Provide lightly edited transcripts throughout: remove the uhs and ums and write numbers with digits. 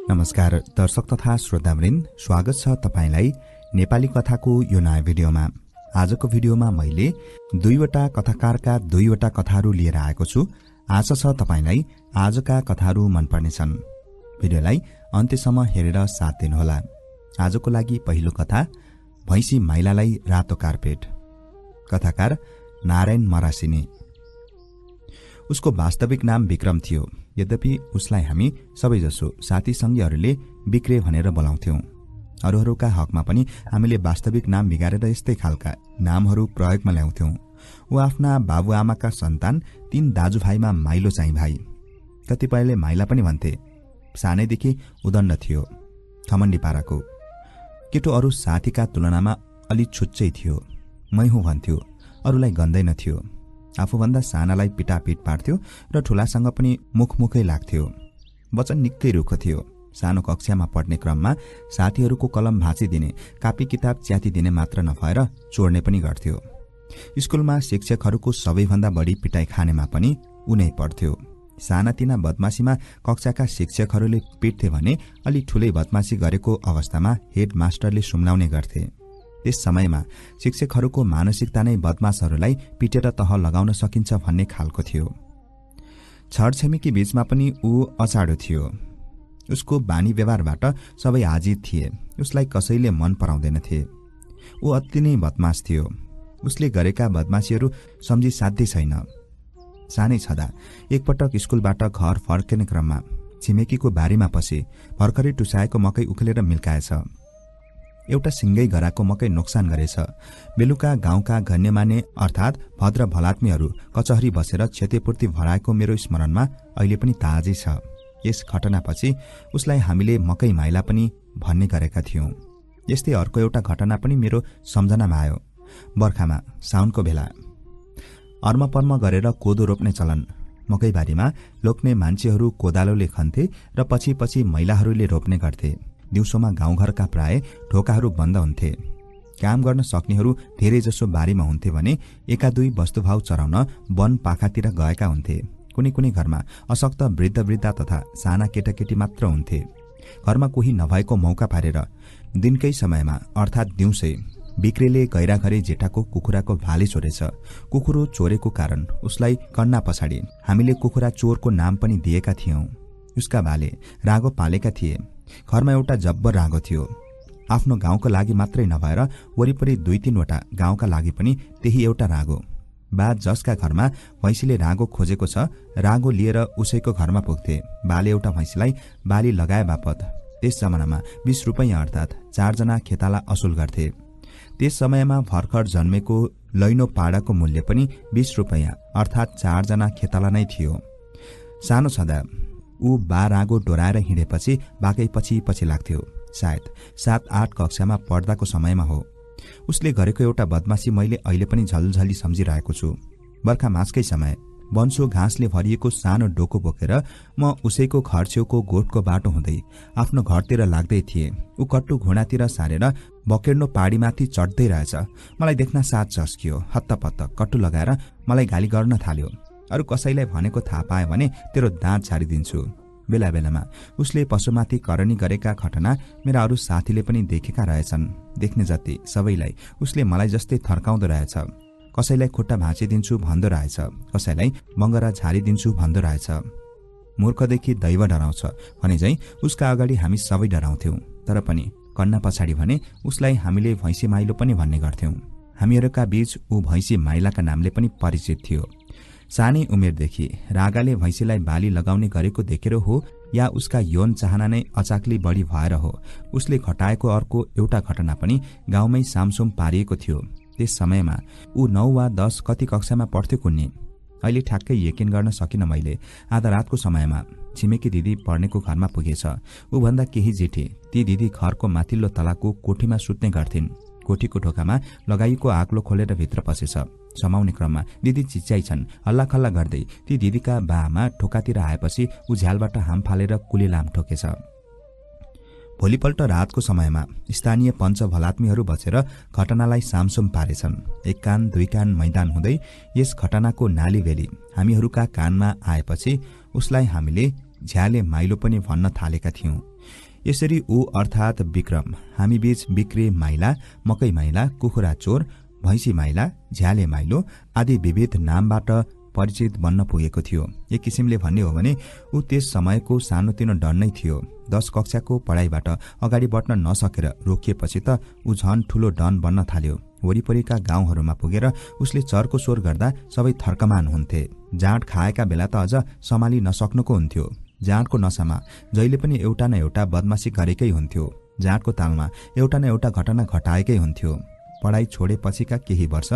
नमस्कार दर्शक तथा श्रोतावृन्द, स्वागत छ तपाईलाई नेपाली कथाको यो नयाँ भिडियोमा। आजको भिडियोमा मैले दुईवटा कथाकारका दुईवटा कथाहरू लिएर आएको छु। आशा छ तपाईलाई आजका कथाहरू मन पर्नेछन्। भिडियोलाई अन्त्यसम्म हेरेर साथ दिनुहोला। आजको लागि पहिलो कथा, भैँसी माइलालाई रातो कार्पेट। कथाकार नारायण मरासिनी। उसको वास्तविक नाम विक्रम थियो, यद्यपि उसलाई हामी सबैजसो साथी संगीहरूले विक्रे भनेर बोलाउँथ्यौं। अरूहरूका हकमा पनि हामीले वास्तविक नाम बिगारेर यस्तै खालका नामहरू प्रयोगमा ल्याउँथ्यौं। ऊ आफ्ना बाबुआमाका सन्तान 3 दाजुभाइमा माइलो चाहिँ भाइ। कतिपयले माइला पनि भन्थे। सानैदेखि उदण्ड थियो, खमण्डी पाराको। केटो अरू साथीका तुलनामा अलि छुच्चै थियो। मै हुँ भन्थ्यो, अरूलाई गन्दैन थियो। आफूभन्दा सानालाई पिटापिट पार्थ्यो र ठूलासँग पनि मुखमुखै लाग्थ्यो। वचन निकै रुखो थियो। सानो कक्षामा पढ्ने क्रममा साथीहरूको कलम भाँचिदिने, कापी किताब च्यातिदिने मात्र नभएर चोर्ने पनि गर्थ्यो। स्कुलमा शिक्षकहरूको सबैभन्दा बढी पिटाई खानेमा पनि उनै पर्थ्यो। सानातिना बदमासीमा कक्षाका शिक्षकहरूले पिट्थे भने अलि ठूलै बदमासी गरेको अवस्थामा हेड मास्टरले सुम्नाउने गर्थे। त्यस समयमा शिक्षकहरूको मानसिकता नै बदमाशहरूलाई पिटेर तह लगाउन सकिन्छ भन्ने खालको थियो। छरछिमेकी बीचमा पनि ऊ अचाडो थियो। उसको बानी व्यवहारबाट सबै आजित थिए। उसलाई कसैले मन पराउँदैनथे। ऊ अति नै बदमाश थियो। उसले गरेका बदमासीहरू सम्झी साध्यै छैन। सानै छँदा एकपटक स्कुलबाट घर फर्किने क्रममा छिमेकीको बारीमा पसे भर्खरै टुसाएको मकै उखेलेर मिल्काएछ। एउटा सिङ्गै गराको मकै नोक्सान गरेछ। बेलुका गाउँका गण्यमान्य अर्थात् भद्र भलात्मीहरू कचहरी बसेर क्षतिपूर्ति भराएको मेरो स्मरणमा अहिले पनि ताजै छ। यस घटनापछि उसलाई हामीले मकै माइला पनि भन्ने गरेका थियौं। यस्तै अर्को एउटा घटना पनि मेरो सम्झनामा आयो। बर्खामा साउनको बेला अर्मपर्म गरेर कोदो रोप्ने चलन। मकैबारीमा लोक्ने मान्छेहरू कोदालोले खन्थे र पछि पछि महिलाहरूले रोप्ने गर्थे। दिउँसोमा गाउँघरका प्राय ढोकाहरू बन्द हुन्थे। काम गर्न सक्नेहरू धेरैजसो बारीमा हुन्थे भने एका दुई वस्तुभाव चराउन वन पाखातिर गएका हुन्थे। कुनै कुनै घरमा अशक्त वृद्ध तथा साना केटाकेटी मात्र हुन्थे। घरमा कोही नभएको मौका पारेर दिनकै समयमा अर्थात् दिउँसै विक्रेले गैराघरे जेठाको कुखुराको भाले चोरेछ। कुखुरो चोरेको कारण उसलाई कन्ना पछाडि हामीले कुखुरा चोरको नाम पनि दिएका थियौं। उसका भाले रागो पालेका थिए। घरमा एउटा जब्बर रागो थियो। आफ्नो गाउँको लागि मात्रै नभएर वरिपरि 2-3वटा गाउँका लागि पनि त्यही एउटा रागो। बा जसका घरमा भैँसीले रागो खोजेको छ, रागो लिएर उसैको घरमा पुग्थे। बाले एउटा भैँसीलाई बाली लगाए बापत त्यस जमानामा 20 रुपैयाँ अर्थात् 4 जना खेताला असुल गर्थे। त्यस समयमा भर्खर जन्मेको लैनो पाडाको मूल्य पनि 20 रुपैयाँ अर्थात् 4 जना खेताला नै थियो। सानो छँदा ऊ बा रागो डोराएर हिँडेपछि बाकै पछि लाग्थ्यो। सायद 7-8 कक्षामा पढ्दाको समयमा हो। उसले गरेको एउटा बदमासी मैले अहिले पनि झलझली सम्झिरहेको छु। बर्खा माझकै समय वन्सो घाँसले भरिएको सानो डोको बोकेर म उसैको घर छेउको गोठको बाटो हुँदै आफ्नो घरतिर लाग्दै थिएँ। ऊ कट्टु घुँडातिर सारेर बकेर्नो पाडीमाथि चढ्दै रहेछ। मलाई देख्न साथ झस्कियो। हत्तपत्त कट्टु लगाएर मलाई गाली गर्न थाल्यो। अरू कसैलाई भनेको थाहा पाए भने तेरो दाँत छाडिदिन्छु। बेला बेलामा उसले पशुमाथि करनी गरेका घटना मेरा अरू साथीले पनि देखेका रहेछन्। देख्ने जति सबैलाई उसले मलाई जस्तै थर्काउँदो रहेछ। कसैलाई खुट्टा भाँचिदिन्छु भन्दो रहेछ, कसैलाई मङ्गरा झारिदिन्छु भन्दो रहेछ। मूर्खदेखि दैव डराउँछ भने चाहिँ उसका अगाडि हामी सबै डराउँथ्यौं। तर पनि कन्ना पछाडि भने उसलाई हामीले भैँसी माइलो पनि भन्ने गर्थ्यौं। हामीहरूका बीच ऊ भैँसी माइलाका नामले पनि परिचित थियो। सानै उमेरदेखि रागाले भैँसीलाई बाली लगाउने गरेको देखेर हो या उसका यौन चाहना नै अचाकली बढी भएर हो, उसले घटाएको अर्को एउटा घटना पनि गाउँमै सामसुम पारिएको थियो। त्यस समयमा ऊ 9 वा 10 कति कक्षामा पढ्थ्यो कुन्नी। अहिले ठ्याक्कै यकिन गर्न सकिन मैले। आधा रातको समयमा छिमेकी दिदी पढ्नेको घरमा पुगेछ। ऊ भन्दा केही जेठी ती दिदी घरको माथिल्लो तलाको कोठीमा सुत्ने गर्थिन्। कोठीको ढोकामा लगाइएको आग्लो खोलेर भित्र पसेछ। समाउने क्रममा दिदी चिच्याइछन्। हल्लाखल्ला गर्दै ती दिदीका बाआमा ढोकातिर आएपछि ऊ झ्यालबाट हाम फालेर कुलीलाम ठोकेछ। भोलिपल्ट रातको समयमा स्थानीय पञ्च भलात्मीहरू बसेर घटनालाई सामसुम पारेछन्। 1 कान 2 कान मैदान हुँदै यस घटनाको नाली बेली हामीहरूका कानमा आएपछि उसलाई हामीले झ्याले माइलो पनि भन्न थालेका थियौं। यसरी ऊ अर्थात विक्रम हामीबीच बिक्रे माइला, मकै माइला, कुखुरा चोर, भैँसी माइला, झ्याले माइलो आदि विविध नामबाट परिचित बन्न पुगेको थियो। एक किसिमले भन्ने हो भने ऊ त्यस समयको सानोतिनो डर नै थियो। 10 कक्षाको पढाइबाट अगाडि बढ्न नसकेर रोकिएपछि त ऊ झन ठूलो डन बन्न थाल्यो। वरिपरिका गाउँहरूमा पुगेर उसले चर्को स्वर गर्दा सबै थर्कमान हुन्थे। जाँड खाएका बेला त अझ सम्हाली नसक्नुको हुन्थ्यो। जाँडको नसामा जहिले पनि एउटा न एउटा बदमासी गरेकै हुन्थ्यो। जाँडको तालमा एउटा न एउटा घटना घटाएकै हुन्थ्यो। पढाइ छोडेपछिका केही वर्ष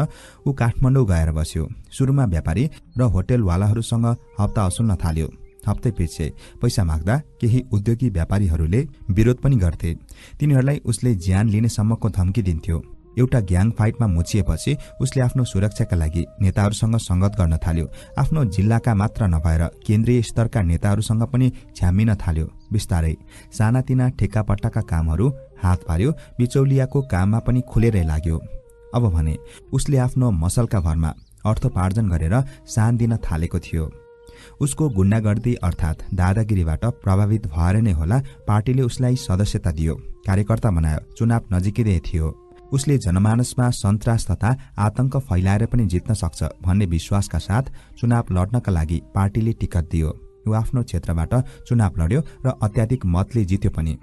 ऊ काठमाडौँ गएर बस्यो। सुरुमा व्यापारी र होटेलवालाहरूसँग हप्ता असुल्न थाल्यो। हप्तै पछि पैसा माग्दा केही उद्योगी व्यापारीहरूले विरोध पनि गर्थे। तिनीहरूलाई उसले ज्यान लिने सम्मको धम्की दिन्थ्यो। एउटा ग्याङ फाइटमा मुछिएपछि उसले आफ्नो सुरक्षाका लागि नेताहरूसँग संगत गर्न थाल्यो। आफ्नो जिल्लाका मात्र नभएर केन्द्रीय स्तरका नेताहरूसँग पनि छ्यामिन थाल्यो। बिस्तारै सानातिना ठेक्कापट्टाका कामहरू हात पार्यो। बिचौलियाको काममा पनि खुलेरै लाग्यो। अब भने उसले आफ्नो मसलका भरमा अर्थोपार्जन गरेर सान दिन थालेको थियो। उसको गुण्डागर्दी अर्थात दादागिरीबाट प्रभावित भएर नै होला पार्टीले उसलाई सदस्यता दियो, कार्यकर्ता बनायो। चुनाव नजिकै थियो। उसले जनमानसमा सन्तास तथा आतंक फैलाएर पनि जित्न सक्छ भन्ने विश्वासका साथ चुनाव लड्नका लागि पार्टीले टिकट दियो। ऊ आफ्नो क्षेत्रबाट चुनाव लड्यो र अत्याधिक मतले जित्यो पनि।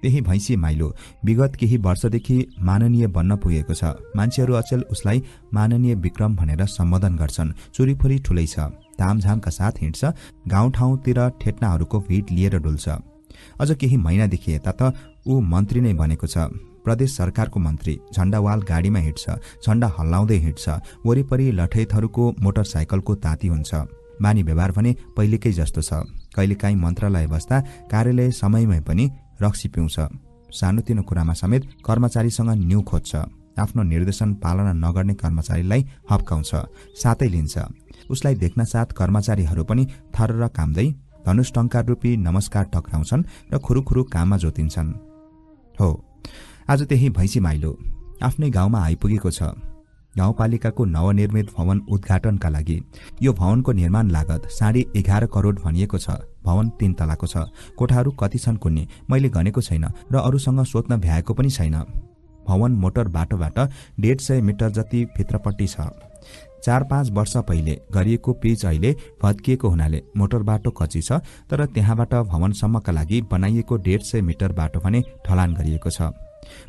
त्यही भैँसी माइलो विगत केही वर्षदेखि माननीय बन्न पुगेको छ। मान्छेहरू अचेल उसलाई माननीय विक्रम भनेर सम्बोधन गर्छन्। चुरीफुरी ठुलै छ, तामझामका साथ हिँड्छ, गाउँठाउँतिर ठेट्नाहरूको भिड लिएर डुल्छ। अझ केही महिनादेखि यता त ऊ मन्त्री नै बनेको छ। प्रदेश सरकारको मन्त्री झण्डावाल गाडीमा हिँड्छ, झण्डा हल्लाउँदै हिँड्छ। वरिपरि लठैतहरूको मोटरसाइकलको ताती हुन्छ। बानी व्यवहार भने पहिलेकै जस्तो छ। कहिलेकाहीँ मन्त्रालय बस्दा कार्यालय समयमै पनि रक्सी पिउँछ। सानोतिनो कुरामा समेत कर्मचारीसँग न्यू खोज्छ। आफ्नो निर्देशन पालना नगर्ने कर्मचारीलाई हप्काउँछ, साथै लिन्छ। उसलाई देख्न साथ कर्मचारीहरू पनि थरर काम्दै धनुष टङ्कार रूपी नमस्कार टक्राउँछन् र खुरुखुरु काममा जोतिन्छन्। हो, आज त्यही भैँसी माइलो आफ्नै गाउँमा आइपुगेको छ। गाउँपालिकाको नवनिर्मित भवन उद्घाटनका लागि। यो भवनको निर्माण लागत 11.5 करोड भनिएको छ। भवन 3 तलाको छ। कोठाहरू कति छन् कुन्ने मैले गनेको छैन र अरूसँग सोध्न भ्याएको पनि छैन। भवन मोटर बाटोबाट 150 मिटर जति भित्रपट्टि छ। 4-5 वर्ष पहिले गरिएको पिच अहिले भत्किएको हुनाले मोटर बाटो कच्ची छ, तर त्यहाँबाट भवनसम्मका लागि बनाइएको 150 मिटर बाटो भने ढलान गरिएको छ।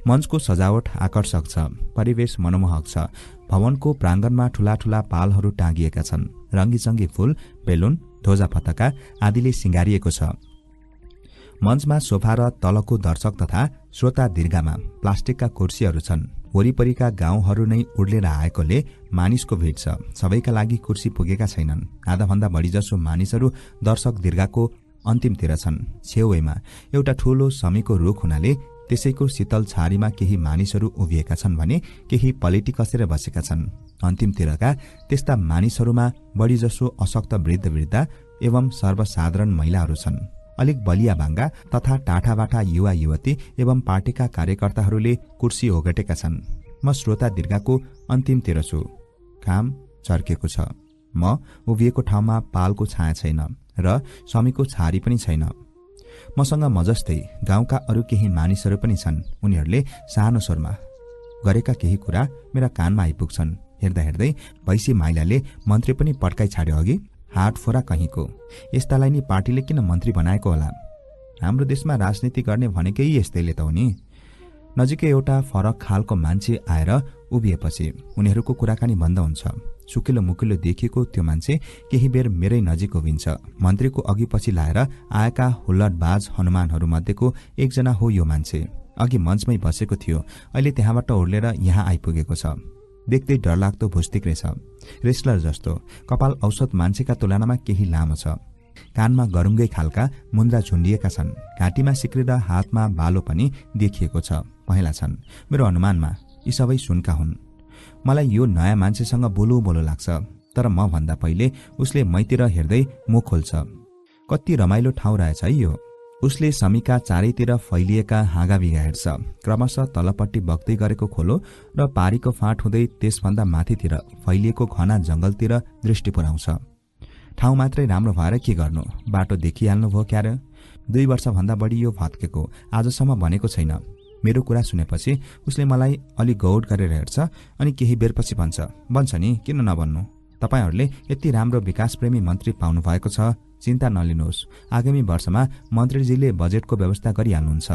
मञ्चको सजावट आकर्षक छ, परिवेश मनमोहक छ। भवनको प्राङ्गणमा ठूला ठूला पालहरू टाँगिएका छन्। रङ्गीचङ्गी फूल, बेलुन, ध्वजा पताका आदिले सिंगारिएको छ। मञ्चमा सोफा र तलको दर्शक तथा श्रोता दीर्घामा प्लास्टिकका कुर्सीहरू छन्। वरिपरिका गाउँहरू नै उड्लेर आएकोले मानिसको भिड छ। सबैका लागि कुर्सी पुगेका छैनन्। आधाभन्दा बढी जसो मानिसहरू दर्शक दीर्घाको अन्तिमतिर छन्। छेउमा एउटा ठूलो समीको रुख हुनाले त्यसैको शीतल छारीमा केही मानिसहरू उभिएका छन् भने केही पलेटी कसेर बसेका छन्। अन्तिमतिरका त्यस्ता मानिसहरूमा बढी जसो अशक्त वृद्ध वृद्धा एवं सर्वसाधारण महिलाहरू छन्। अलिक बलिया बाङ्गा तथा टाठाबाठा युवा युवती एवं पार्टीका कार्यकर्ताहरूले कुर्सी ओगटेका छन्। म श्रोता दीर्घाको अन्तिमतिर छु। काम चर्केको छ। म उभिएको ठाउँमा पालको छाया छैन र समीको छारी पनि छैन। मसँग म जस्तै गाउँका अरू केही मानिसहरू पनि छन्। उनीहरूले सानो स्वरमा गरेका केही कुरा मेरा कानमा आइपुग्छन्। हेर्दा हेर्दै भैँसी माइलाले मन्त्री पनि पड्काइ छाड्यो। अघि हाट फोरा कहीँको यस्तालाई नि पार्टीले किन मन्त्री बनाएको होला? हाम्रो देशमा राजनीति गर्ने भनेकै यस्तैले त हो नि। नजिकै एउटा फरक खालको मान्छे आएर उभिएपछि उनीहरूको कुराकानी बन्द हुन्छ। सुकिलो मुकिलो देखिएको त्यो मान्छे केही बेर मेरै नजिक उभिन्छ। मन्त्रीको अघि पछि लाएर आएका हुल्लडबाज हनुमानहरू मध्येको एकजना हो यो मान्छे। अघि मञ्चमै बसेको थियो, अहिले त्यहाँबाट उड्लेर यहाँ आइपुगेको छ। देख्दै डरलाग्दो भुस्तिक रहेछ, रेस्लर जस्तो। कपाल औसत मान्छेका तुलनामा केही लामो छ। कानमा गरुङ्गै खालका मुन्द्रा झुन्डिएका छन्। घाँटीमा सिक्री र हातमा बालो पनि देखिएको छ, पहेँला छन्। मेरो अनुमानमा यी सबै सुनका हुन्। मलाई यो नयाँ मान्छेसँग बोलो बोलो लाग्छ, तर म भन्दा पहिले उसले मैतिर हेर्दै मुख खोल्छ। कति रमाइलो ठाउँ रहेछ है यो। उसले समीका चारैतिर फैलिएका हाँगाबिगा हेर्छ। क्रमशः तलपट्टि बग्दै गरेको खोलो र पारीको फाँट हुँदै त्यसभन्दा माथितिर फैलिएको घना जंगलतिर दृष्टि पुर्याउँछ। ठाउँ मात्रै राम्रो भएर के गर्नु, बाटो देखिहाल्नु भयो क्यार। 2 वर्षभन्दा बढी यो भत्केको, आजसम्म भनेको छैन। मेरो कुरा सुनेपछि उसले मलाई अलि गौड गरेर हेर्छ अनि केही बेरपछि भन्छ नि, किन नभन्नु। तपाईहरूले यति राम्रो विकासप्रेमी मन्त्री पाउनु भएको छ, चिन्ता नलिनुहोस्, आगामी वर्षमा मन्त्रीजीले बजेटको व्यवस्था गरिहाल्नुहुन्छ।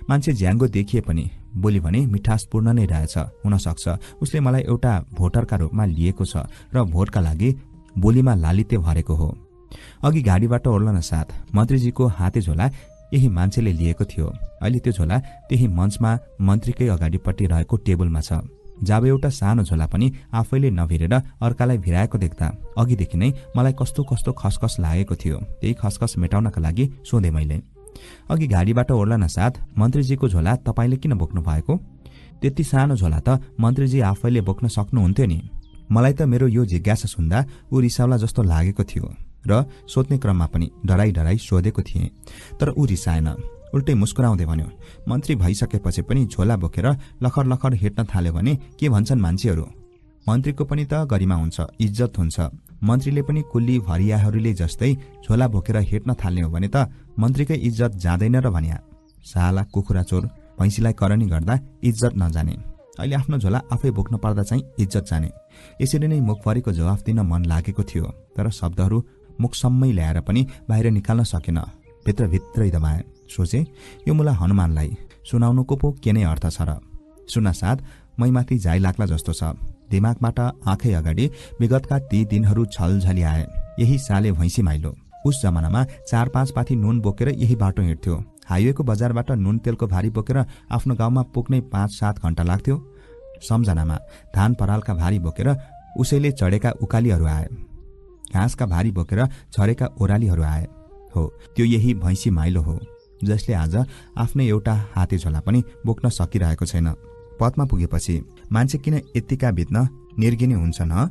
मान्छे ज्याङ्गो देखिए पनि बोली भने मिठासपूर्ण नै रहेछ। हुन सक्छ उसले मलाई एउटा भोटरका रूपमा लिएको छ र भोटका लागि बोलीमा लालित्य भरेको हो। अघि गाडीबाट ओर्लन साथ मन्त्रीजीको हाते झोला यही मान्छेले लिएको थियो। अहिले त्यो झोला त्यही मञ्चमा मन्त्रीकै अगाडिपट्टि रहेको टेबलमा छ। जब एउटा सानो झोला पनि आफैले नभिरेर अर्कालाई भिराएको देख्दा अघिदेखि नै मलाई कस्तो कस्तो खसखस लागेको थियो। त्यही खसखस मेटाउनका लागि सोधे मैले, अघि गाडीबाट ओर्लन साथ मन्त्रीजीको झोला तपाईले किन बोक्नु भएको? त्यति सानो झोला त मन्त्रीजी आफैले बोक्न सक्नुहुन्थ्यो नि। मलाई त मेरो यो जिज्ञासा सुन्दा ऊ रिसाउला जस्तो लागेको थियो र सोध्ने क्रममा पनि डराई डराई सोधेको थिएँ। तर ऊ रिसाएन, उल्टै मुस्कुराउँदै भन्यो, मन्त्री भइसकेपछि पनि झोला बोकेर लखर लखर हिँड्न थाल्यो भने के भन्छन् मान्छेहरू? मन्त्रीको पनि त गरिमा हुन्छ, इज्जत हुन्छ। मन्त्रीले पनि कुल्ली भरियाहरूले जस्तै झोला बोकेर हिँड्न थाल्ने हो भने त मन्त्रीकै इज्जत जाँदैन र भन्या। साला कुखुरा चोर, भैँसीलाई करनी गर्दा इज्जत नजाने, अहिले आफ्नो झोला आफै बोक्न पर्दा चाहिँ इज्जत जाने। यसरी नै मुखभरिको जवाफ दिन मन लागेको थियो, तर शब्दहरू मुखसम्मै ल्याएर पनि बाहिर निकाल्न सकेन। भित्रभित्रै दबाए। सोचे यो मुला हनुमानलाई सुनाउनुको पो के नै अर्थ छ र। सुन्न साथ मैमाथि जाइ लाग्ला जस्तो छ। दिमागबाट आँखै अगाडि विगतका ती दिनहरू छलझली आए। यही साले भैँसी माइलो। उस जमानामा 4-5 पाथी नुन बोकेर यही बाटो हिँड्थ्यो। हाइवेको बजारबाट नुन तेलको भारी बोकेर आफ्नो गाउँमा पुग्नै 5-7 घण्टा लाग्थ्यो। सम्झनामा धान परालका भारी बोकेर उसैले चढेका उकालीहरू आए, घाँसका भारी बोकेर झरेका ओरालीहरू आए। हो, त्यो यही भैँसी माइलो हो, जसले आज आफ्नै एउटा हाते झोला पनि बोक्न सकिरहेको छैन। पदमा पुगेपछि मान्छे किन यत्तिका बित्न निर्गिने हुन्छ न?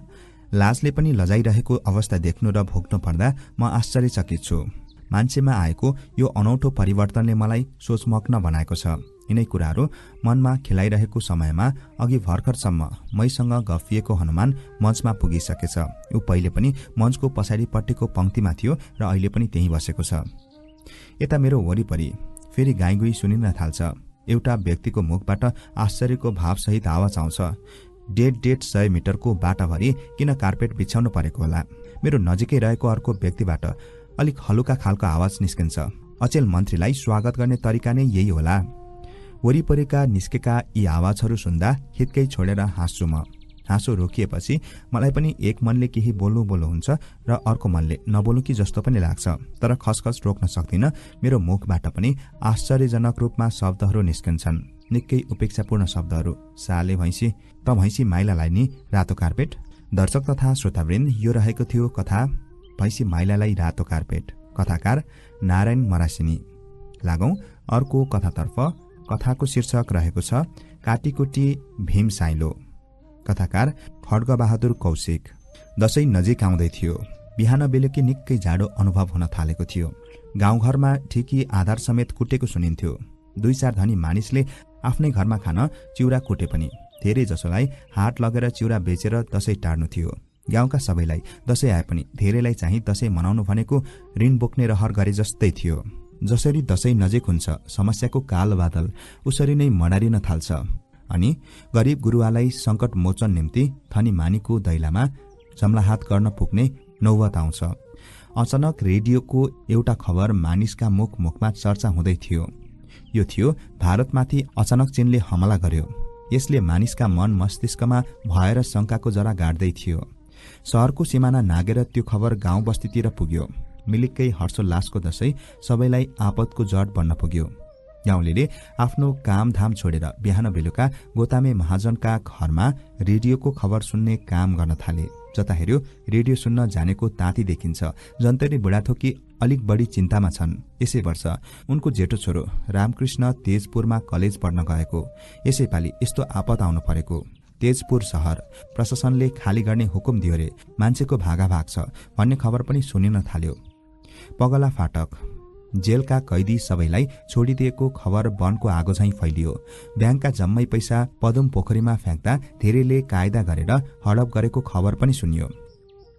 लाजले पनि लजाइरहेको अवस्था देख्नु र भोग्नु पर्दा म आश्चर्यचकित छु। मान्छेमा आएको यो अनौठो परिवर्तनले मलाई सोचमग्न बनाएको छ। यिनै कुराहरू मनमा खेलाइरहेको समयमा अघि भर्खरसम्म मैसँग गफिएको हनुमान मञ्चमा पुगिसकेछ। ऊ पहिले पनि मञ्चको पछाडिपट्टिको पंक्तिमा थियो र अहिले पनि त्यहीँ बसेको छ। यता मेरो वरिपरि फेरि गाईगुई सुनिन थाल्छ। एउटा व्यक्तिको मुखबाट आश्चर्यको भावसहित आवाज आउँछ, 150 मिटरको बाटाभरि किन कार्पेट बिछाउनु परेको होला? मेरो नजिकै रहेको अर्को व्यक्तिबाट अलिक हलुका खालको आवाज निस्किन्छ, अचेल मन्त्रीलाई स्वागत गर्ने तरिका नै यही होला। वरिपरिका निस्केका यी आवाजहरू सुन्दा हितकै छोडेर हाँस्छु म। हाँसो रोकिएपछि मलाई पनि एक मनले केही बोल्नु हुन्छ र अर्को मनले नबोल्नु कि जस्तो पनि लाग्छ। तर खसखस रोक्न सक्दिन। मेरो मुखबाट पनि आश्चर्यजनक रूपमा शब्दहरू निस्कन्छन्, निकै उपेक्षापूर्ण शब्दहरू। साले भैँसी, त भैँसी माइलालाई नि रातो कार्पेट। दर्शक तथा श्रोतावृन्द, यो रहेको थियो कथा भैँसी माइलालाई रातो कार्पेट। कथाकार नारायण मरासिनी। लागौं अर्को कथातर्फ। कथाको शीर्षक रहेको छ काटीकुटी भीम साइलो। कथाकार खड्गबहादुर कौशिक। दशैं नजिक आउँदै थियो। बिहान बेलुकी निकै जाडो अनुभव हुन थालेको थियो। गाउँघरमा ठिकी आधार समेत कुटेको सुनिन्थ्यो। 2-4 धनी मानिसले आफ्नै घरमा खान चिउरा कुटे पनि धेरै जसोलाई हाट लगेर चिउरा बेचेर दशैं टार्नु थियो। गाउँका सबैलाई दशैं आए पनि धेरैलाई चाहिँ दशैं मनाउनु भनेको ऋण बोक्ने रहर गरे जस्तै थियो। जसरी दशैं नजिक हुन्छ समस्याको कालबादल उसरी नै मडारिन थाल्छ अनि गरिब गुरुवालाई संकट मोचन निम्ति थनी मानीको दैलामा जमलाहात गर्न पुग्ने नौबत आउँछ। अचानक रेडियोको एउटा खबर मानिसका मुखमा चर्चा हुँदै थियो। यो थियो भारतमाथि अचानक चीनले हमला गर्यो। यसले मानिसका मन मस्तिष्कमा भएर शंकाको जरा गाड्दै थियो। शहरको सिमाना नागेर त्यो खबर गाउँ बस्तीतिर पुग्यो। मिलिक्कै हर्षोल्लासको दशैं सबैलाई आपतको जड बन्न पुग्यो। गाउँलेले आफ्नो कामधाम छोडेर बिहान बेलुका गोतामे महाजनका घरमा रेडियोको खबर सुन्ने काम गर्न थाले। जता हेर्यो रेडियो सुन्न जानेको ताती देखिन्छ। जन्तरी बुढाथोकी अलिक बढी चिन्तामा छन्। यसै वर्ष उनको जेठो छोरो रामकृष्ण तेजपुरमा कलेज पढ्न गएको। यसैपालि यस्तो आपत आउनु परेको। तेजपुर शहर प्रशासनले खाली गर्ने हुकुम दियो रे। मान्छेको भागाभाग छ भन्ने खबर पनि सुनिन थाल्यो। पगला फाटक जेलका कैदी सबैलाई छोडिदिएको खबर वनको आगो झैं फैलियो। ब्याङ्कका जम्मै पैसा पदुम पोखरीमा फ्याँक्दा धेरैले कायदा गरेर हडप गरेको खबर पनि सुनियो।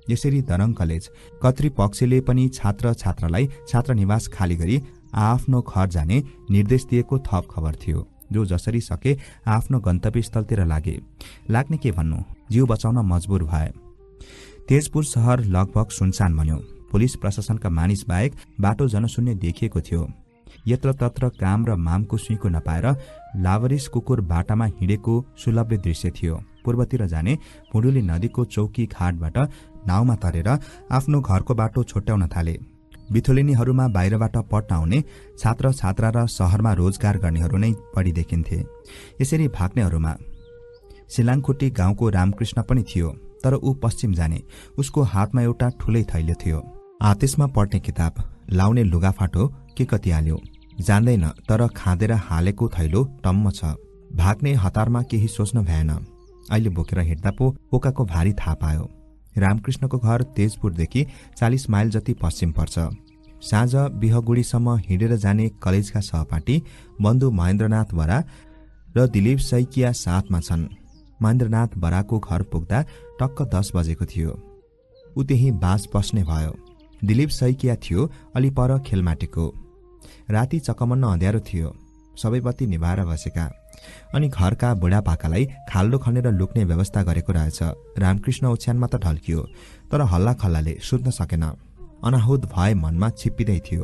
यसरी दरङ कलेज कर्तृपक्षले पनि छात्र छात्रालाई छात्रनिवास खाली गरी आफ्नो घर जाने निर्देश दिएको थप खबर थियो, जो जसरी सके आफ्नो गन्तव्यस्थलतिर लाग्ने के भन्नु, जीव बचाउन मजबुर भए। तेजपुर शहर लगभग सुनसान बन्यो। पुलिस प्रशासनका मानिस बाहेक बाटो जनशून्य देखिएको थियो। यत्रतत्र काम र मामको सुईको नपाएर लावरिस कुकुर बाटामा हिँडेको सुलभ दृश्य थियो। पूर्वतिर जाने पुडुली नदीको चौकी घाटबाट नाउमा तरेर आफ्नो घरको बाटो छोट्याउन थाले। बिथोलिनीहरूमा बाहिरबाट पढ्न आउने छात्र छात्रा र शहरमा रोजगार गर्नेहरू नै बढी देखिन्थे। यसरी भाग्नेहरूमा सिलाङखुट्टी गाउँको रामकृष्ण पनि थियो, तर ऊ पश्चिम जाने। उसको हातमा एउटा ठूलै थैलो थियो। त्यसमा पढ्ने किताब, लाउने लुगाफाटो के कति हाल्यो जान्दैन, तर खाँदेर हालेको थैलो टम्म छ। भाग्ने हतारमा केही सोच्न भएन। अहिले बोकेर हिँड्दा पो पोकाको भारी थाहा पायो। रामकृष्णको घर तेजपुरदेखि 40 माइल जति पश्चिम पर्छ। साँझ बिहगुडीसम्म हिँडेर जाने कलेजका सहपाठी बन्धु महेन्द्रनाथ बरा र दिलीप सैकिया साथमा छन्। महेन्द्रनाथ बराको घर पुग्दा टक्क 10 बजेको थियो। ऊ त्यही बास बस्ने भयो। दिलीप सैकिया थियो अलि पर खेलमाटीको। राति चकमन्न अँध्यारो थियो। सबै बत्ती निभाएर बसेका। अनि घरका बुढापाकालाई खाल्डो खनेर लुक्ने व्यवस्था गरेको रहेछ। रामकृष्ण ओछ्यानमा त ढल्कियो, तर हल्ला खल्लाले सुत्न सकेन। अनाहुत भए मनमा छिप्पिँदै थियो।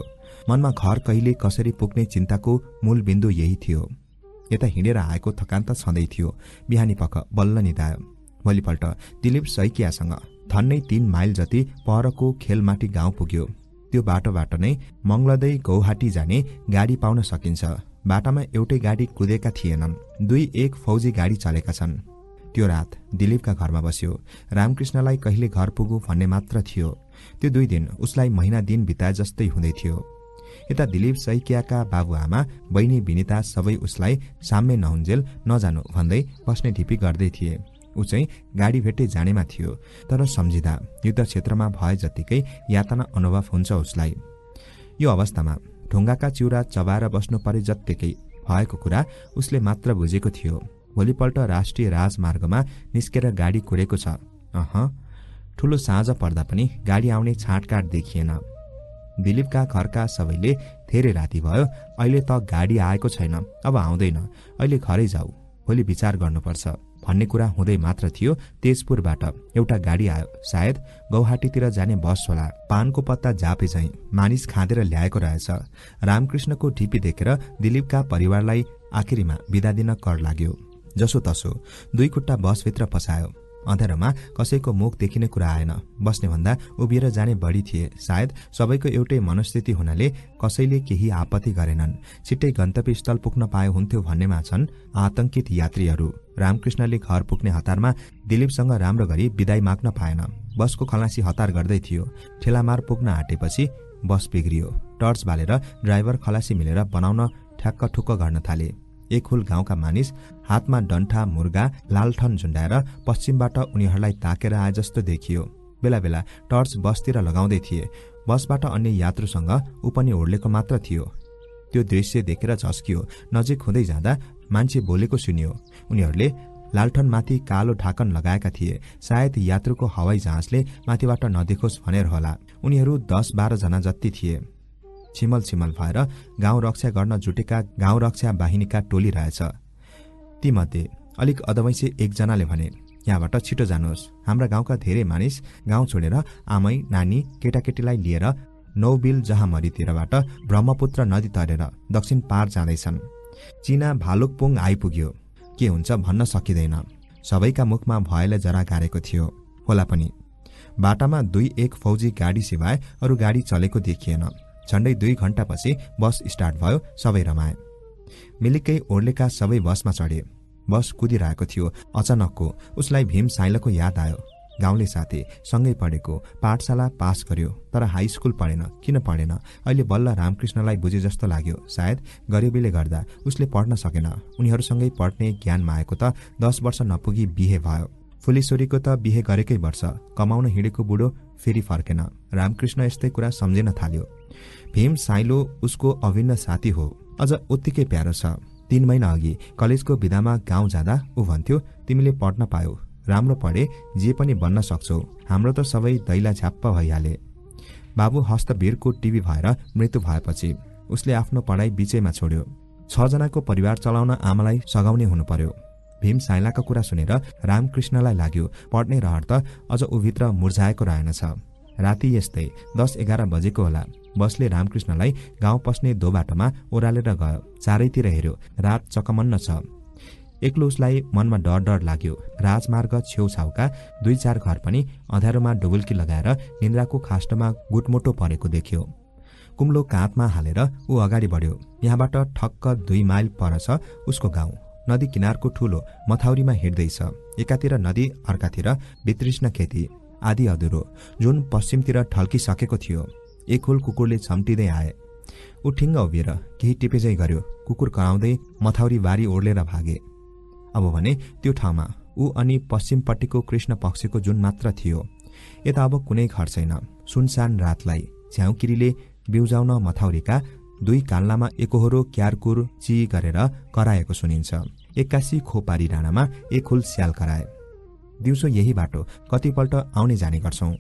मनमा घर कहिले कसरी पुग्ने चिन्ताको मूल बिन्दु यही थियो। यता हिँडेर आएको थकान त छँदै थियो। बिहानी पख बल्ल निदायो। भोलिपल्ट दिलीप सैकियासँग धन्नै 3 माइल जति परको खेलमाटी गाउँ पुग्यो। त्यो बाटोबाट नै मंगलदै गौहाटी जाने गाडी पाउन सकिन्छ। बाटामा एउटै गाडी कुदेका थिएनन्। 2-1 फौजी गाडी चलेका छन्। त्यो रात दिलीपका घरमा बस्यो। रामकृष्णलाई कहिले घर पुगु भन्ने मात्र थियो। त्यो 2 दिन उसलाई महिना दिन बिताए जस्तै हुँदै थियो। यता दिलीप सैकियाका बाबुआमा बहिनी विनिता सबै उसलाई साम्य नहुन्जेल नजानु भन्दै बस्ने ढिपी गर्दै थिए। ऊ चाहिँ गाडी भेट्दै जानेमा थियो, तर सम्झिँदा युद्ध क्षेत्रमा भए जतिकै यातना अनुभव हुन्छ उसलाई। यो अवस्थामा ढुङ्गाका चिउरा चबाएर बस्नु परे जत्तिकै भएको कुरा उसले मात्र बुझेको थियो। भोलिपल्ट राष्ट्रिय राजमार्गमा निस्केर गाडी कुरेको छ। ठूलो साँझ पर्दा पनि गाडी आउने छाँटकाट देखिएन। दिलीपका घरका सबैले धेरै राति भयो, अहिले त गाडी आएको छैन, अब आउँदैन, अहिले घरै जाऊ, भोलि विचार गर्नुपर्छ भन्ने कुरा हुँदै मात्र थियो। तेजपुरबाट एउटा गाडी आयो। सायद गौहाटीतिर जाने बस होला। पानको पत्ता जापे चाहिँ मानिस खाँदेर ल्याएको रहेछ। रामकृष्णको ढिपी देखेर दिलीपका परिवारलाई आखिरीमा बिदा दिन कर लाग्यो। जसो तसो 2 खुट्टा बसभित्र पसायो। अँध्यारोमा कसैको मुख देखिने कुरा आएन। बस्ने भन्दा उभिएर जाने बढी थिए। सायद सबैको एउटै मनस्थिति हुनाले कसैले केही आपत्ति गरेनन्। छिट्टै गन्तव्यस्थल पुग्न पाए हुन्थ्यो भन्नेमा छन् आतंकित यात्रीहरू। रामकृष्णले घर पुग्ने हतारमा दिलीपसँग राम्रो गरी बिदाई माग्न पाएन। बसको खलासी हतार गर्दै थियो। ठेलामार पुग्न आँटेपछि बस बिग्रियो। टर्च बालेर ड्राइभर खलासी मिलेर बनाउन ठ्याक्क ठुक्क गर्न थाले। एक हुल गाउँका मानिस हातमा डन्ठा मुर्गा लालठन झुण्डाएर पश्चिमबाट उनीहरूलाई ताकेर आए जस्तो देखियो। बेला बेला टर्च बसतिर लगाउँदै थिए। बसबाट अन्य यात्रुसँग ऊ पनि ओर्लेको मात्र थियो। त्यो दृश्य देखेर झस्कियो। नजिक हुँदै जाँदा मान्छे बोलेको सुनियो। उनीहरूले लालठनमाथि कालो ढाकन लगाएका थिए। सायद यात्रुको हवाई जहाजले माथिबाट नदेखोस् भनेर होला। उनीहरू 10-12 जना जति थिए। छिमल छिमल भएर गाउँ रक्षा गर्न जुटेका गाउँ रक्षा बाहिनीका टोली रहेछ। तीमध्ये अलिक अदवैंसे 1 जनाले भने, यहाँबाट छिटो जानुहोस्, हाम्रा गाउँका धेरै मानिस गाउँ छोडेर आमै नानी केटाकेटीलाई लिएर 9 बिल जहाँमरीतिरबाट ब्रह्मपुत्र नदी तरेर दक्षिण पार जाँदैछन्। चीना भालुकपुङ आइपुग्यो। के हुन्छ भन्न सकिँदैन। सबैका मुखमा भयले जरा गारेको थियो। होला पनि बाटामा 2-1 फौजी गाडी सिवाय अरू गाडी चलेको देखिएन। झण्डै 2 घण्टापछि बस स्टार्ट भयो। सबै रमाए। मिलिकै ओर्लेका सबै बसमा चढे। बस कुदिरहेको थियो। अचानकको उसलाई भीम साइलको याद आयो। गाउँले साथी, सँगै पढेको, पाठशाला पास गर्यो, तर हाई स्कुल पढेन। किन पढेन? अहिले बल्ल रामकृष्णलाई बुझे जस्तो लाग्यो। सायद गरिबीले गर्दा उसले पढ्न सकेन। उनीहरूसँगै पढ्ने ज्ञान माएको त 10 वर्ष नपुगी बिहे भयो। फुलीसोरीको त बिहे गरेकै वर्ष कमाउन हिँडेको बुढो फेरि फर्केन। रामकृष्ण यस्तै कुरा सम्झिन थाल्यो। भीम साइलो उसको अभिन्न साथी हो। अझ उत्तिकै प्यारो छ। 3 महिना अघि कलेजको बिदामा गाउँ जाँदा ऊ भन्थ्यो, तिमीले पढ्न पायो, राम्रो पढे जे पनि बन्न सक्छौ, हाम्रो त सबै दैला झ्याप्प भइहाले। बाबु हस्तवीरको टिभी भएर मृत्यु भएपछि उसले आफ्नो पढाइ बीचैमा छोड्यो। 6 जनाको परिवार चलाउन आमालाई सघाउने हुनु पर्यो। भीम साइलाको कुरा सुनेर रामकृष्णलाई लाग्यो पढ्ने रहर त अझ उभित्र मुर्झाएको रहेनछ। राति यस्तै 10-11 बजेको होला। बसले रामकृष्णलाई गाउँ पस्ने दो बाटोमा ओह्रालेर गयो। चारैतिर हेर्यो, रात चकमन्न छ। एक्लो उसलाई मनमा डर डर लाग्यो। राजमार्ग छेउछाउका 2-4 घर पनि अँध्यारोमा डुबुल्की लगाएर निन्द्राको खास्टोमा गुटमुटो परेको देख्यो। कुम्लो काँधमा हालेर ऊ अगाडि बढ्यो। यहाँबाट ठक्क 2 माइल पर छ उसको गाउँ। नदी किनारको ठूलो मथाउरीमा हिँड्दैछ। एकातिर नदी, अर्कातिर वितृष्ण खेती, आदि अधुरो, जुन पश्चिमतिर ढल्किसकेको थियो। एक हुल कुकुरले छम्टिँदै आए। ऊ ठिङ्ग उभिएर केही टिपेझै गर्यो। कुकुर कराउँदै मथाउरी बारी ओर्लेर भागे। अब भने त्यो ठाउँमा ऊ अनि पश्चिमपट्टिको कृष्ण पक्षको जुन मात्र थियो। यता अब कुनै घर छैन। सुनसान रातलाई झ्याउकिरीले बिउजाउन मथाउरीका 2 कान्लामा एकोहोरो क्यारकुर ची गरेर कराएको सुनिन्छ। 81 खोपारी डाँडामा एक हुल स्याल कराए। दिउँसो यही बाटो कतिपल्ट आउने जाने गर्छौं।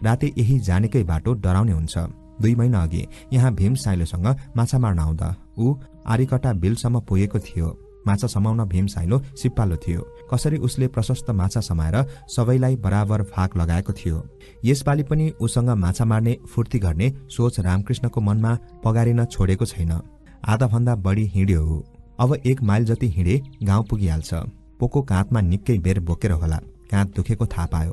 राति यही जानेकै बाटो डराउने हुन्छ। 2 महिना अघि यहाँ भीम साइलोसँग माछा मार्न आउँदा ऊ आरीकटा बिलसम्म पुगेको थियो। माछा समाउन भीम साइलो सिप्पालो थियो। कसरी उसले प्रशस्त माछा समाएर सबैलाई बराबर भाग लगाएको थियो। यसपालि पनि उसँग माछा मार्ने, फुर्ती गर्ने सोच रामकृष्णको मनमा पगारिन छोडेको छैन। आधाभन्दा बढी हिँड्यो ऊ। अब 1 माइल जति हिँडे गाउँ पुगिहाल्छ। पोको काँधमा निकै बेर बोकेर होला। काँध दुखेको थाहा पायो।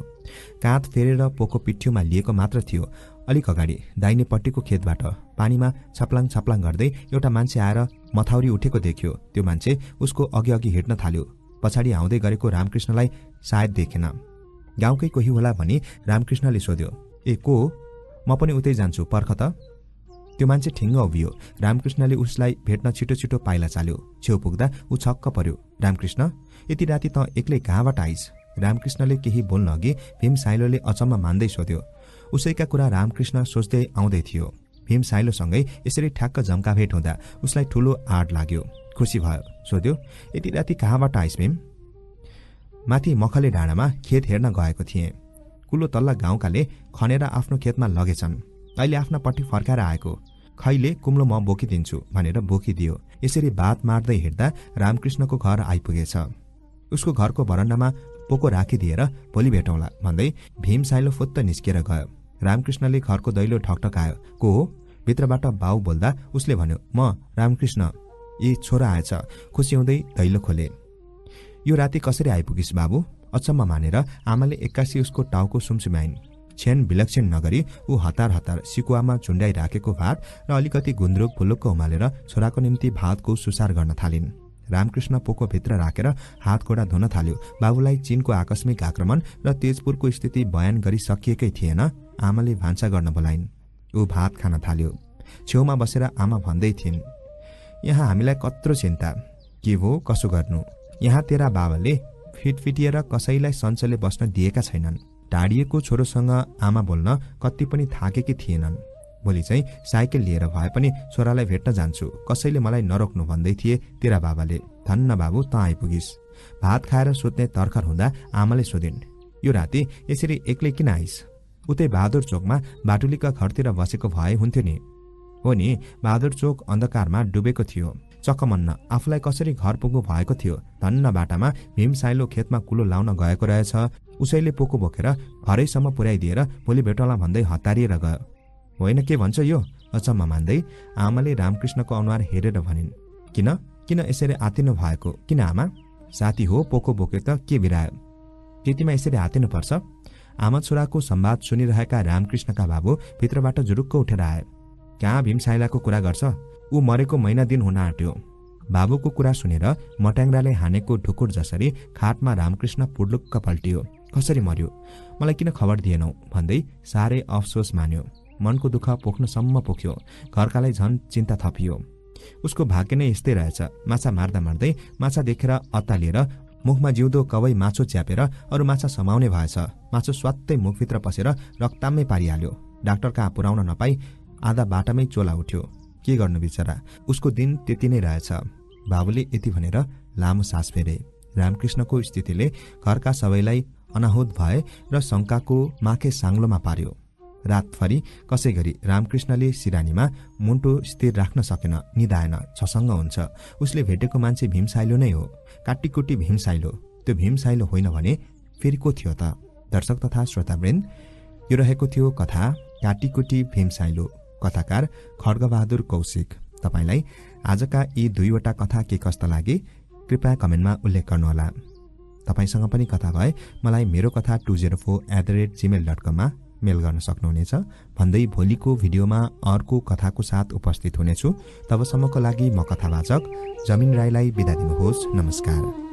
काँध फेरेर पोको पिठ्यूमा लिएको मात्र थियो। अलिक अगाडि दाहिनेपट्टिको खेतबाट पानीमा छप्लाङ छप्लाङ गर्दै एउटा मान्छे आएर मथाउरी उठेको देख्यो। त्यो मान्छे उसको अघि अघि हिँड्न थाल्यो। पछाडि आउँदै गरेको रामकृष्णलाई सायद देखेन। गाउँकै कोही होला भनी रामकृष्णले सोध्यो, ए को हो? म पनि उतै जान्छु, पर्ख त। त्यो मान्छे ठिङ्ग उभियो। रामकृष्णले उसलाई भेट्न छिटो छिटो पाइला चाल्यो। छेउ पुग्दा ऊ छक्क पर्यो। रामकृष्ण, यति राति त एक्लै कहाँबाट आइस? रामकृष्णले केही बोल्न अघि भीम साइलोले अचम्म मान्दै सोध्यो। उसैका कुरा रामकृष्ण सोच्दै आउँदै थियो। भीम साइलोसँगै यसरी ठ्याक्क जम्काभेट हुँदा उसलाई ठूलो आड लाग्यो। खुसी भयो। सोध्यो, यति राति कहाँबाट आइस भीम? माथि मखले डाँडामा खेत हेर्न गएको थिएँ। कुल्लो तल्ला गाउँकाले खनेर आफ्नो खेतमा लगेछन्। अहिले आफ्नापट्टि फर्काएर आएको। खैले कुम्लो म बोकिदिन्छु भनेर बोकिदियो। यसरी बात मार्दै हिँड्दा रामकृष्णको घर आइपुगेछ। उसको घरको बरन्डामा पोको राखिदिएर भोलि भेटौँला भन्दै भीम साइलो फुत्त निस्केर गयो। रामकृष्णले घरको दैलो ठकठकायो। को हो? भित्रबाट बाउ बोल्दा उसले भन्यो, म रामकृष्ण। यी छोरा आएछ। खुसी हुँदै दैलो खोले। यो राति कसरी आइपुगिस् बाबु? अचम्म मानेर आमाले एक्कासी उसको टाउको सुमसुमाइन्। छेन विलक्षण नगरी ऊ हतार हतार सिकुवामा झुन्ड्याइ राखेको भात र अलिकति गुन्द्रुक फुलुक्क उमालेर छोराको निम्ति भातको सुसार गर्न थालिन्। रामकृष्ण पोको भित्र राखेर हात गोडा धुन थाल्यो। बाबुलाई चीनको आकस्मिक आक्रमण र तेजपुरको स्थिति बयान गरिसकिएकै थिएन। आमाले भान्सा गर्न बोलाइन्। ऊ भात खान थाल्यो। छेउमा बसेर आमा भन्दै थिइन्, यहाँ हामीलाई कत्रो चिन्ता। के भो कसो गर्नु? यहाँ तेरा बाबाले फिटफिटिएर कसैलाई सञ्चले बस्न दिएका छैनन्। टाढिएको छोरोसँग आमा बोल्न कति पनि थाकेकी थिएनन्। भोलि चाहिँ साइकल लिएर भए पनि छोरालाई भेट्न जान्छु, कसैले मलाई नरोक्नु भन्दै थिए तेरा बाबाले। धन्न बाबु, त आइपुगिस्। भात खाएर सुत्ने तर्खर हुँदा आमाले सोधिन्, यो राति यसरी एक्लै किन आइस? उतै बहादुर चोकमा बाटुलीका घरतिर बसेको भए हुन्थ्यो नि। हो नि, बहादुर चोक अन्धकारमा डुबेको थियो। चकमन्न आफूलाई कसरी घर पुग्नु भएको थियो। धन्न बाटामा भीम साइलो खेतमा कुलो लाउन गएको रहेछ। उसैले पोको बोकेर घरैसम्म पुर्याइदिएर भोलि भेटौँला भन्दै हतारिएर गयो। होइन, के भन्छ यो? अचम्म मान्दै आमाले रामकृष्णको अनुहार हेरेर भनिन्, किन यसरी आतिनु भएको? किन आमा? साथी हो, पोको बोके त के बिरायो? त्यतिमा यसरी आतिनु पर्छ? आमा छोराको संवाद सुनिरहेका रामकृष्णका बाबु भित्रबाट जुरुक्क उठेर आए। कहाँ भीम साइलाको कुरा गर्छ? ऊ मरेको महिना दिन हुन आँट्यो। बाबुको कुरा सुनेर मट्याङ्ग्राले हानेको ढुकुर जसरी खाटमा रामकृष्ण पुड्लुक्क पल्टियो। कसरी मर्यो? मलाई किन खबर दिएनौ भन्दै साह्रै अफसोस मान्यो। मनको दुःख पोख्नसम्म पोख्यो। घरकालाई झन् चिन्ता थपियो। उसको भाग्य नै यस्तै रहेछ। माछा मार्दा मार्दै माछा देखेर अत्तालिएर मुखमा जिउँदो कवै माछो च्यापेर अरू माछा समाउने भएछ। माछो स्वात्तै मुखभित्र पसेर रक्तामै पारिहाल्यो। डाक्टर कहाँ पुर्याउन नपाई आधा बाटामै चोला उठ्यो। के गर्नु बिचरा, उसको दिन त्यति नै रहेछ। बाबुले यति भनेर लामो सास फेरे। रामकृष्णको स्थितिले घरका सबैलाई अनाहुत भए र शंकाको माखे साङ्लोमा पार्यो। रातभरि कसै गरी रामकृष्णले सिरानीमा मुन्टो स्थिर राख्न सकेन, निदाएन, छसँग हुन्छ। उसले भेटेको मान्छे भीमसाइलो नै हो, काटीकुटी भीमसाइलो। त्यो भीमसाइलो होइन भने फेरि को थियो त? दर्शक तथा श्रोतावृन्द, यो रहेको थियो कथा काटीकुटी भीमसाइलो, कथाकार खड्गबहादुर कौशिक। तपाईलाई आजका यी दुईवटा कथा के कस्ता लागे कृपया कमेन्टमा उल्लेख गर्नुहोला। तपाईसँग पनि कथा भए मलाई मेरो कथा 204@gmail.com मा मेल गर्न सक्नुहुनेछ भन्दै भोलिको भिडियोमा अर्को कथाको साथ उपस्थित हुनेछु। तबसम्मको लागि म कथावाचक जमिन राईलाई बिदा दिनुहोस्। नमस्कार।